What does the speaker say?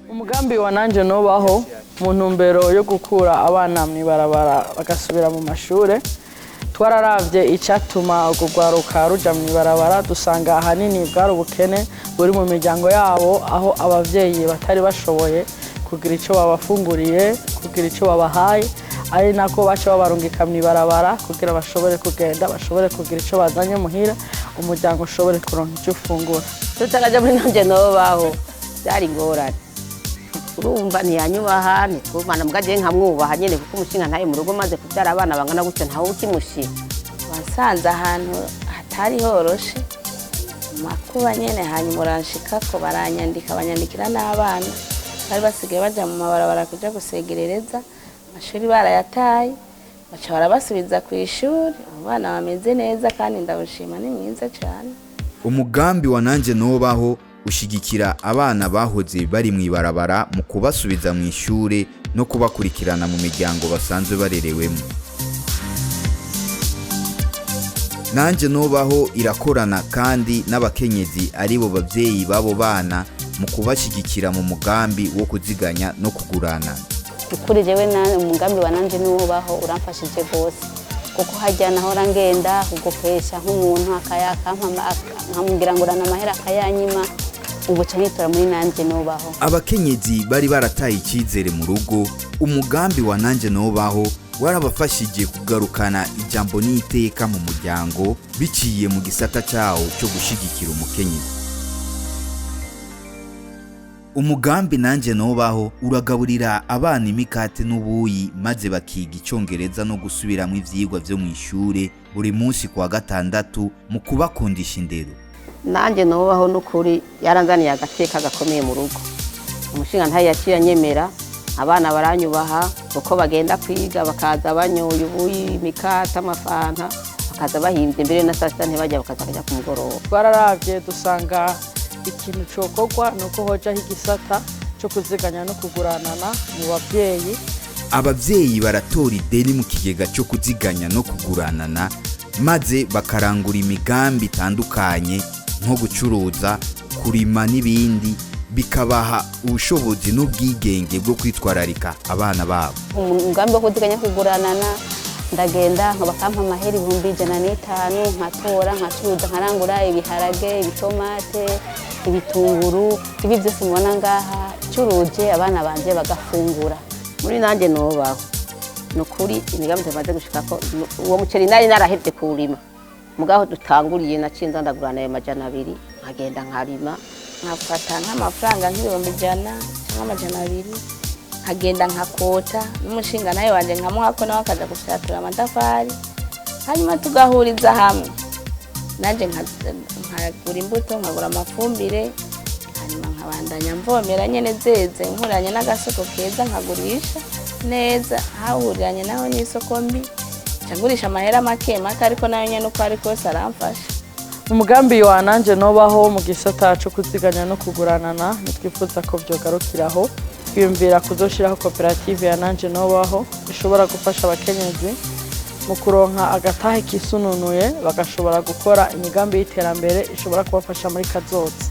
Umugambi wa Nanje Nobaho, mu ntumbero yo gukura abana mw'ibarabara bagasubira mu mashure, twararavye icatuma urwo rwaruka ruja mw'ibarabara, dusanga ahanini bwari ubukene buri mu miryango yabo, aho abavyeyi batari bashoboye kugira ico babafunguriye, kugira ico babahaye, ari nako baca babarungika mw'ibarabara kugira bashobore kugenda, bashobore kugira ico bazanye muhira, umuryango ushobore kuronka ico ufungura. Tutaraja muri Nanje Nobaho byari ingorane. Urumva, ntiyanyubaha, ntitwubana, mbwa jewe nkamwubaha nyene, kuko umushinga ntaye mu rugo maze kubyara abana bangana gutyo, ntawe ukimushira. Wasanze ahantu hatari horoshe, makuba nyene, hanyuma uranshikako, baranyandika, banyandikira n'abana bari basigaye baja mu mabarabara kuja gusegerereza, amashuri barayataye, baca barabasubiza ku ishuri. Ubu bana bameze neza kandi ndawushima, ni mwiza cane. Umugambi wa Nanje Nobaho ushigikira abana bahoze bari mu ibarabara mu kubasubiza mu ishure no kubakurikirana mu miryango basanzwe barerewemo. Nanje Nobaho irakorana kandi n'abakenyezi, aribo bavyeyi b'abo bana, mu kubashigikira mu mugambi wo kuziganya no kugurana. Ukuri jewe na umugambi wa Nanje Nubaho uramfashije rwose, kuko hajya nahora ngenda kugopesha nk'umuntu nkamubwira ngo urana amahera akayanyima, ubu ca nitora muri Nanje Nubaho. Abakenyezi bari barataye icyizere mu rugo, umugambi wa Nanje Nobaho warabafashije kugarukana ijambo n'iteka mu muryango biciye mu gisata cyawo cyo gushigikira umukenyezi. Umugambi Nanje Nobaho uragaburira abana imikate n'ubuyi, maze bakiga icyongereza no gusubiramo ivyigwa vyo mu ishure buri munsi kuwa gatandatu mu kubakundisha indero. Nanjye Nubaho n'ukuri yaranzaniye agateka gakomeye mu rugo. Umushinga ntayo yaciye anyemera, abana baranyubaha, kuko bagenda kwiga bakaza banyoye ubuyi, imikate, amafanta, bakaza bahimbye, mbere na saa sita ntibajya, bakaza bajya ku mugoroba. Twararavye dusanga ikintu cokorwa ni uko hojaho igisata co kuziganya no kuguranana mu bavyeyi. Abavyeyi baratora ideni mu kigega cyo kuziganya no kuguranana, maze bakarangura imigambi itandukanye nko gucuruza, kurima n'ibindi, bikabaha ubushobozi n'ubwigenge bwo kwitwararika abana babo. Umugambi wo kuziganya kuguranana, ndagenda bakampa amahera 105,000, nkatora, nkacuruza, nkarangura ibiharage, ibitomate, ibitunguru, ibi byose mubona ngaha, curuje abana banje bagafungura. Muri Nanjye Nubaho ni ukuri imigambi tumaze gushikako, uwo muceri nari narahevye kuwurima, mugaho dutanguriye naciye nza ndagurana ayo 200, nkagenda nkarima. Nkafata nk'amafaranga nk'100,000 cyangwa 200, nkagenda nkakota n'umushinga nawe wanje nkamuhako, nawe akaja gufyatura amatafari, hanyuma tugahuriza hamwe, nanje nkagura imbuto, nkagura amafumbire, hanyuma nkabandanya mvomera nyene, zeze nkuranye n'agasoko keza nkagurisha neza, hahuriranye naho n'isoko mbi nca ngurisha amahera make make, ariko nayo nyene uko ari kose aramfasha. Umugambi wa Nanje Nobaho mu gisata co kuziganya no kuguranana, ntitwifuza ko vyogarukiraho. Twiyumvira kuzoshiraho koperative ya Nanje Nobaho ishobora gufasha abakenyezi mu kuronka agatahe kisununuye, bagashobora gukora imigambi y'iterambere ishobora kubafasha muri kazoza.